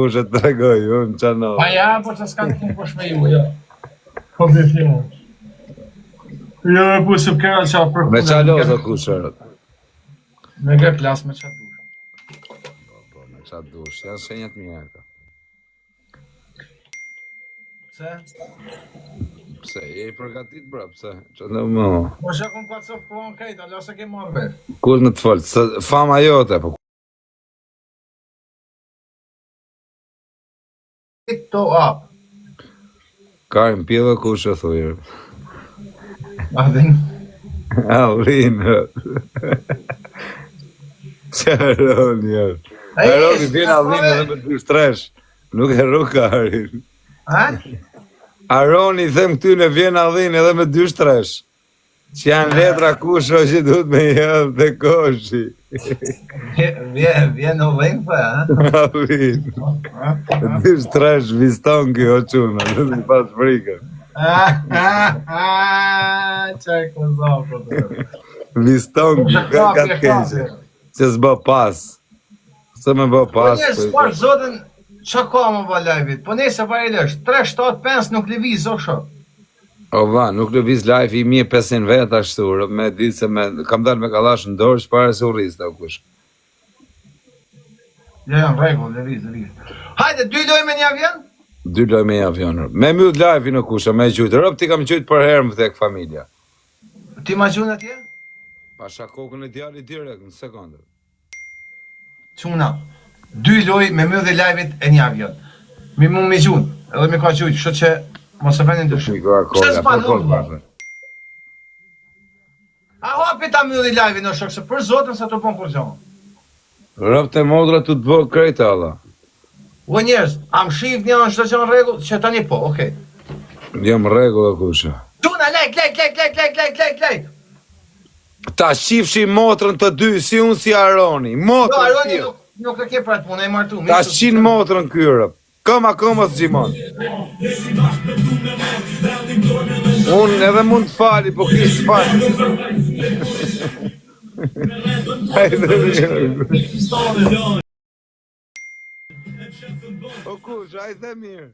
Kush e tregoj, unë që në... Pa ja, po që s'ka të po shme ju, jo. Po dhe fjellë. Jo, e po se kera që për Me qa lozë kush e Me gë klas me qa dush. Po, me qa dush, janë shenjat mira këto. Pse? Pse, je i përgatit bra, pse? Që në më... Po që kom ka cofë kohën krejt, ala se ke marrë vesh. Kur në të folë, se fama jote, po To up. Karin pjellë kush e thujë. Adin. Alin. Qaroni është. Aroni vjen Alin edhe me dy shtresh. Nuk e rru Karin. Ha? Aroni them këty në vjen Alin edhe me dy shtresh. Që janë letra kush o që duhet me jëmë dhe koshi. Vjen, vjen në vjen, po, ha? Alin. Dy shtresh viston kjo o çuna, do të pas frikën. Çaj ku za po. Viston kjo, ka ka të keqe. Se s'bë pas. Se me bë Po pas. njerëz, po- pash zotën, çka ka më vë live-it? Po nëse pa e lësh, 3 7 5 nuk lëviz o shok. O vlla, nuk lëviz live i 1500 veta ashtu, rë, me ditë se me kam dalë me kallash në dorë që para se u rris ta kush. Jo, jo, në rregull, lëviz, lëviz. Hajde, dy lojë me një avion? Dy lojë me një avion. rë. Me mbyll live-in o kusha, me gjujt. Rëp ti kam gjujt për herë më vdek familja. Ti ma gjun atje? Pasha kokën e djalit direkt në sekondë. Çuna. Dy lojë me mbyll live-it e një avion. Mi mu me gjun, edhe me ka gjujt, kështu që mos e vëni dyshim. Mi Coca-Cola, Pse s'pa po po ndodh, po. A hapi ta mbylli live-in o shok, se për zotën sa të bën kur gjë. Rëp të modra të të bë krejt alla. O njerëz, a më shif një anë çdo gjë në rregull? Që tani po, okej. Jam rregull o kusha. Çuna, like, like, like, like, like, like, like, like. Ta shifshi motrën të dy, si unë si Aroni. Jo, Motrën Aroni ti. nuk nuk e ke për atë punë, e martu. Ta shin motrën ky rëp. Këma këma s'gjimon. Unë edhe mund të fali, po ky s'fal. Hajde mirë. O kush, hajde mirë.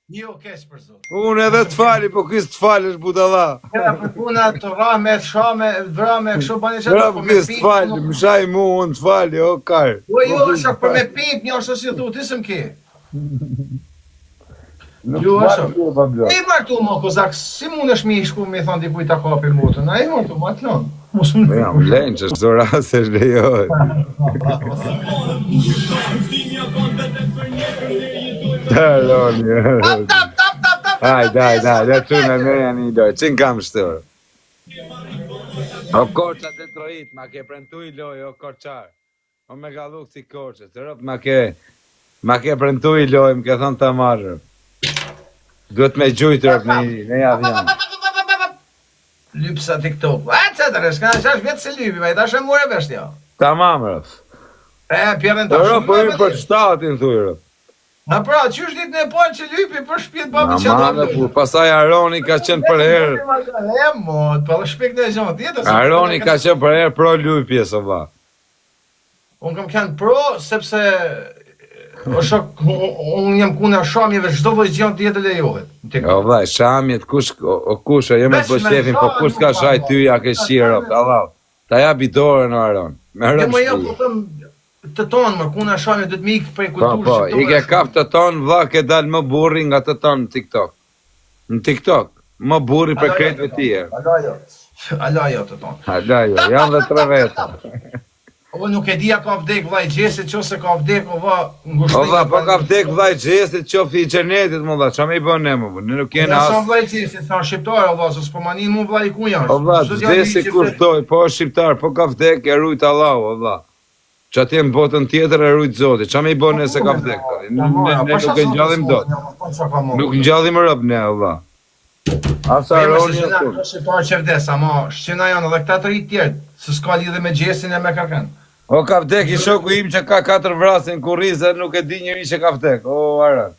Jo, keq për zot. Unë edhe të fali, po ky s'të fal është budalla. Era për puna të rrame, të shame, vrame, kështu bani çfarë Rëp po ky me s'të pip. fal, më shaj mu, unë të fali, o kar. Po jo, është për me pip, një është si thu, ti s'm ke. Nuk Jo, fal, është. ky, pa blok. E martu mo kozak, si mundesh mi shku me thon dikujt ta kapi motën? A e martu, ma të lon. Mos më Po jam lënë që çdo rast është lejohet. Aroni. Tap tap tap tap tap. Hajde, hajde, hajde, aty me me janë një lojë. Qin kam shtur? O Korça Detroit, ma ke premtu i lojë, o Korçar. O me galluk si Korçës, rëp ma ke ma ke premtu i lojë, më ke thënë ta marrë. Duhet me gjujt rëp në në një avion. Lypsa TikTok. A çfarë, s'ka 6 vjet se lypi, ma i tash e more vesh jo. Tamam rëp. E pjerën tash. Rëp, po hyn për shtatin thuj rëp. Na pra, qysh ditën e parë që lypi për shtëpi babit që Aman, do. kur pastaj Aroni ka qenë për herë. E mot, po dhe shpik në gjë tjetër. se- Aroni ka qenë për herë pro lypjes o vlla. Unë kam qenë pro sepse o shok, unë jam kundër shamjeve, çdo lloj gjë tjetër lejohet. Në TikTok. O vlla, shamjet kush o, o kush o jo me Veç të bësh me qefin, po sha kush nuk ka ka shaj mo. ty ja ke shirë, Allah. Ta japi dorën o Aron. Me Jo, rëp më jo, shtëpi. po them të tonë, më kuna shamje do të më ikë prej Po, kulturës po, i ke shqiptare. kap të tonë, vlla, ke dal më burri nga të tonë në TikTok. Në TikTok, më burri për Ala, krejtve jo, tjerë. Ala jo. Ala jo të tonë. Hala jo, janë dhe tre veta. O nuk e di a ka vdek vllai Gjesit, qose ka vdek o va ngushëllim. O vlla, po ka vdek vllai Gjesit, qoftë i xhenetit më vlla, ç'a më i bën ne më, ne nuk jena Ja sa as. vllai Gjesit, sa shqiptar o vlla, se s'po manin mu vllai ku janë. O vlla, Çdo djalë vdesi i që kush vdek. doj, po është shqiptar, po ka vdek e rujt Allahu, o vlla. Që atje në botën tjetër e rujt Zoti, ç'a më i bën ne se ka vdek tani? Ne, ne, ne nuk e ngjallim dot. Nuk ngjallim rob ne, o vlla. As Po jemi Aroni se as qëna, unë. këto shqiptar që vdes, ama shqina janë edhe këta të ri tjerë, se s'ka lidhje me Gjesin e me kërkën. O ka vdek i shoku im që ka katër vrasje në kurriz dhe nuk e di njeri që ka vdek. O Aron.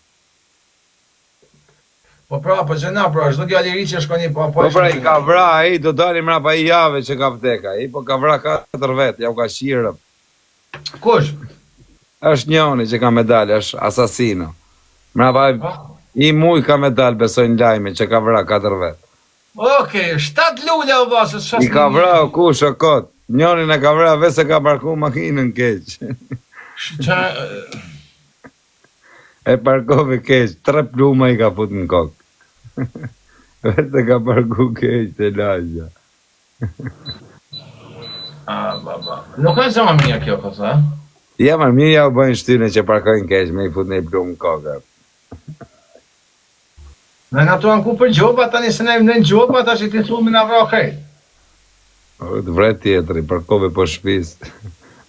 Po pra, po gjëna, pra, çdo djalë i ri që shkon i pa Po pra i ka vra ai, do dalim mrapa i jave që ka vdek ai, po ka vra katër vet, ja u ka shirë. Kush? Është njoni që ka me dal, është asasino. Mrapa Po. i muj ka me dal besoj në lajme që ka vra katër vet. Okej, shtat lule o vlla se I ka vra o kush o kot. Njonin e ka vra veç se ka parku makinën keq. Qa E parkove keq, tre pluma i ka fut në kokë. Veç se ka parku keq te lagja. A, ba, ba. Nuk është gjë mirë kjo, kosa, a? Ja, më mirë ja u bëjnë shtyne që parkojnë keq me i fut një plum në kokë. Ne na tu anku për gjoba, tani se na i vënë gjoba, tash i ti thu me na vra krejt. O, të vret tjetri, parkove po shpis.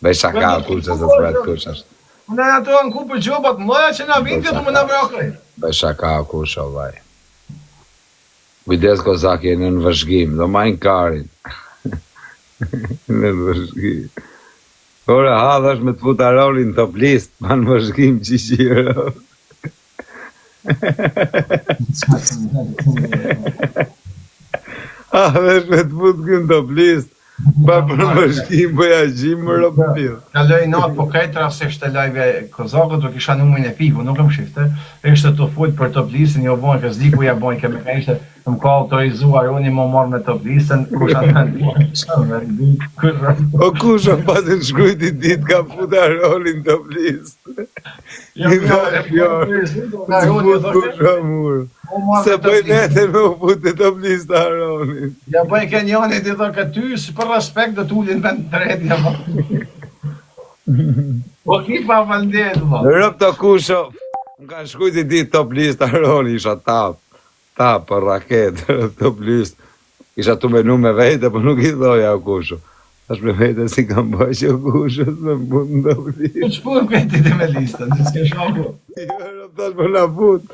Bëj shaka, kush është të vret kush është. Ne na tu anku për gjobat, mëdha që na vinë ti me na vra krejt. Bëj shaka, kush o vaj. Kujdes Kozak je nën vëzhgim, do majnë karin. Nën vëzhgim. Ore hall është me të fut Aronin në top list, pa në vëzhgim që qiro. Hall është me të fut në top list, pa për vëzhgim, po ja gjim më rob pill. Kaloi natë, po krejt rastësisht te live e Kozakut, do kisha numrin e Fiku, nuk e më shifte, ishte tu fol për top listën, jo bojnë, ke s'di ku ja bojnë, ke me ka ishte, më ka autorizuar unë më marr me top listën, kush a në O kush o patin shkrujt i dit ka fut Aronin top list. Jo, jo, jo, jo, kush o mur. Se bëj vete me u fut në top list Aronin. Ja bëj ke njoni ti thonë këtë ty, si për respekt do t'ulin vend të tretë, ja po. Po ki pa faleminderit valla. Rëp të kusho, më kanë shkrujt i dit top list Aroni, isha tap. Tap për raket, top list. Isha tu menu me vete, po nuk i thoja o kusho. Tash me vete si kam bërë që o kusho, s'me fut në top list. Po ç'punë ke ti me listën, ti s'ke shoku. Jo, rëp, tash po na fut.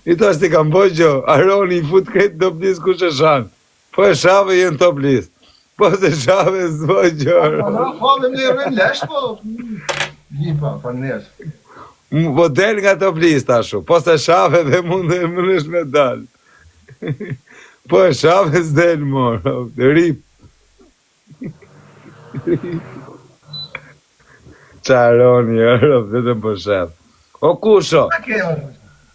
I tash ti kam bërë gjë, Aroni i fut krejt në top list kush e shan. Po e shave je në top list. Po se shave s'bo gjë. Po na fave më rrim lesh, po. Lipa, faleminderit. Po del nga top list ashu. Po se shave dhe mund dhe mundesh me dal. Po e shave s'del mor. Rip. Çaroni, ërë, vetëm po shef. O kusho?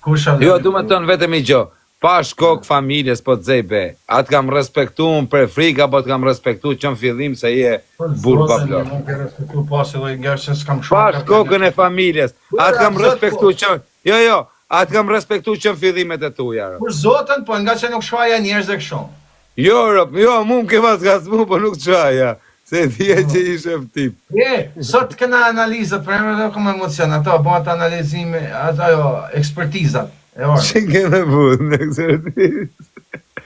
Kusho? Jo, du me thënë vetëm i gjë. Pash kokë familjes po të zej be. Atë kam respektu unë për frikë apo të kam respektu që në fillim se je burrë pa plot. Nuk e respektu pasi dhe nga që s'kam shumë. Pash kokën e familjes. Atë kam respektu që Jo, jo, atë kam respektu që në fillimet e tuja. Për zotën, po nga që nuk shaja njerëz e kështu. Jo, rop, jo, mu më ke pas ngacmu, po nuk shaja. Se e dija që ishe tip. Je, sot këna analizat, për emër dhe kom emocion, ato, bëhet analizime, ato jo, ekspertizat. E orë. Që ke me but në ekspertizë?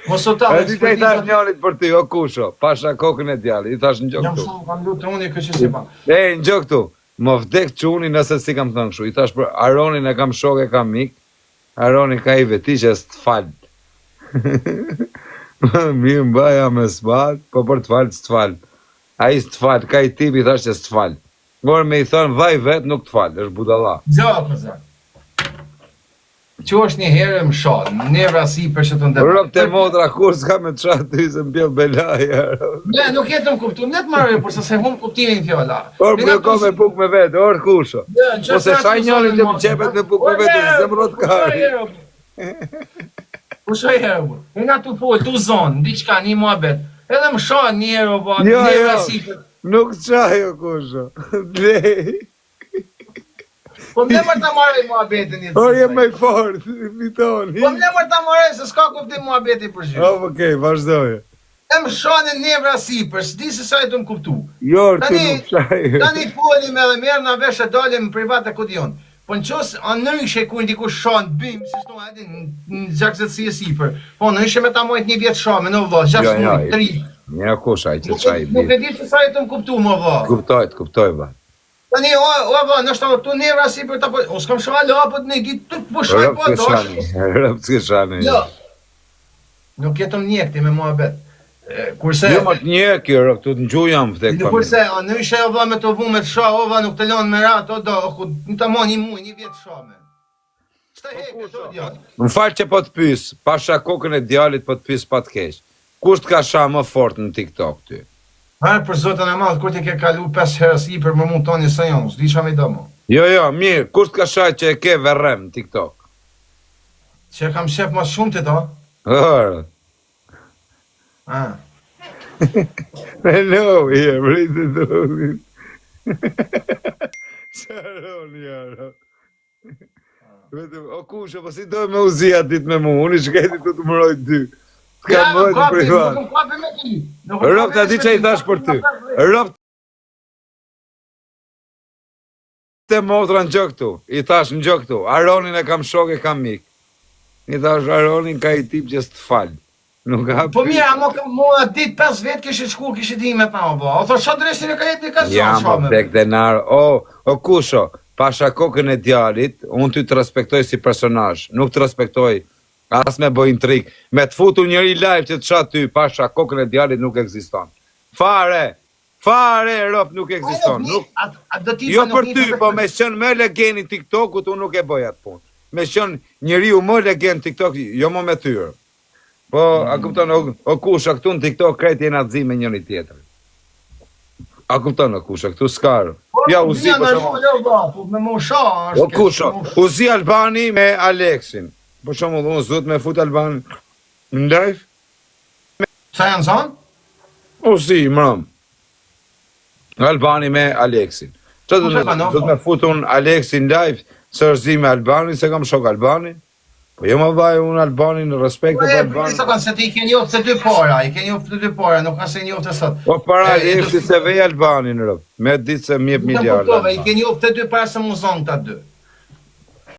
Mos u ta, E di të i thash njanit për ty, o kusho, pasha kokën e djallit, i thash në Jam këtu. shumë, kam lutë unë, kështë si pa. E, në këtu, më vdek çuni nëse si kam thënë kështu. I thash për Aronin e kam shok e kam mik, Aroni ka i veti që s'të fal. Mirë mbaja me spat, po për të fal s'të fal. Ai s'të fal, ka i tipi thash që s'të fal. Ngorë me i thënë vaj vet nuk të fal, është budalla. Jo, po zë. Që është një herë më sha, nerva si për që të ndërë. Rob të motra kur s'ka me të qa ty se më pjell belaja. Ne, nuk jetë më kuptu, ne të marrë, por se se hum kuptimin fjala. Or më ka me buk me vetë, or kusho. Ose shaj njëri të më qepet me buk me vetë, se më rrot kari. Po shaj herë, po. Ne na tu fol, tu zon, diçka një muhabet. Edhe më sha një herë, po, Jo, nerva jo. si për. Nuk qaj o kusho. Lej. Po më lë ta marrë muhabetin një. Or je më i fort, fitoni. Po më lë ta marrë se s'ka kuptim muhabeti për gjë. Oh, okej, vazhdoj. E më shanë nerva sipër, s'di se sa e të më kuptu. Jo, ti Tani, nuk qaj. tani folim edhe merr na vesh e dalim në privat e ku diun. Po në qos a ndryshe kur dikush shan bim, si thonë, hajde në gjakzësi e sipër. Po ndryshe me ta mojt një vjet shamë, në vëlla, 6 Jo, jo, muaj, 3. Një kush ai që Nuk, çaj e- nuk bi. e di se sa e të më kuptu më vëlla. Kuptoj, të kuptoj valla. Tani o o vëlla, ndoshta tu nerva sipër ta po, o s'kam sha la, po në ditë tu po shaj Rob po s'ke ato. shani, rob s'ke shani. Jo. Nuk jetëm njek ti me muhabet. E, Kurse Jo, më të një kjo, rob, tu të ngju jam vdek Në kurse, a në ishe o vlla me të vu me të sha, o vlla nuk të lanë me rat, o do, o ku në të mon një muj, një vjetë sha me. Ç'të heke, to djalë. Më fal që po të pyes, pasha kokën e djalit po të pyes pa të keq. Kush të ka sha më fort në TikTok ty? Herë për zotën e madh, kur ti ke kalu 5 herë sipër më mund tani se jon, s'di ç'a më do më. Jo, jo, mirë, kush të ka sha që e ke verrem në TikTok? Që e kam shef ma shumë të to? Ërë. Ah. Hello, je, vritë të rrugin. Qaron, jaro. Vetëm, o kusho, po si do me u zi atë ditë me mu, unë i shkreti të të mëroj dy. Të kam nuk mëroj të kapi, privat. Nuk kapi me ty. Nuk Rob ta di që i thash për ty. Rob te motra në gjë këtu. I thash në gjë këtu. Aronin e kam shok e kam mik. I thash Aronin ka i tip që s'të fal. Nuk ka Po mirë, ama ka mua ditë 5 vjet kishit shku, kishit hi me ta o vlla. O thosh çfarë drejtin e ka jep një kazan, Ja, çfarë më me. plek denar. O, o kusho, pasha kokën e djalit, unë ty të respektoj si personazh, nuk të respektoj as me bëj intrik. Me të futur njëri live që të sha ty, pasha kokën e djalit nuk ekziston. Fare, fare, rop, nuk ekziston. Nuk, A, a do ti jo për ty, po me qenë më legeni TikTokut, unë nuk e bëj atë punë. Me qenë njeriu më legen TikTok, jo më me ty. Po, a kupton, o, o kusha, këtu në TikTok krejt jena të zi me njëri tjetrin. A kupton, o kusha, këtu s'ka. Ja, u zi, për shembull. Jo, vlla, po me më sha është. O kusho, u zi Albani me Aleksin. Për shembull, unë s'duhet me fut Alban në live. Sa janë zonë? U zi, mrëm. Albani me Aleksin. Çfarë do Kush e të ka duhet me fut unë Aleksin live, se është zi me Albanin, se kam shok Albanin. Po jo më vllai, unë Albanin, respekte Po për e, Albanin. sa kanë se ti i ke njohur të dy para, i ke njohur të dy para, nuk ka se i njohur të sot. Po para E, e, Aleksi se vej Albanin, rob. Me ditë se më jep Nuk e miliarda. kuptove, i ke njohur të dy para se mu zonë këta dy.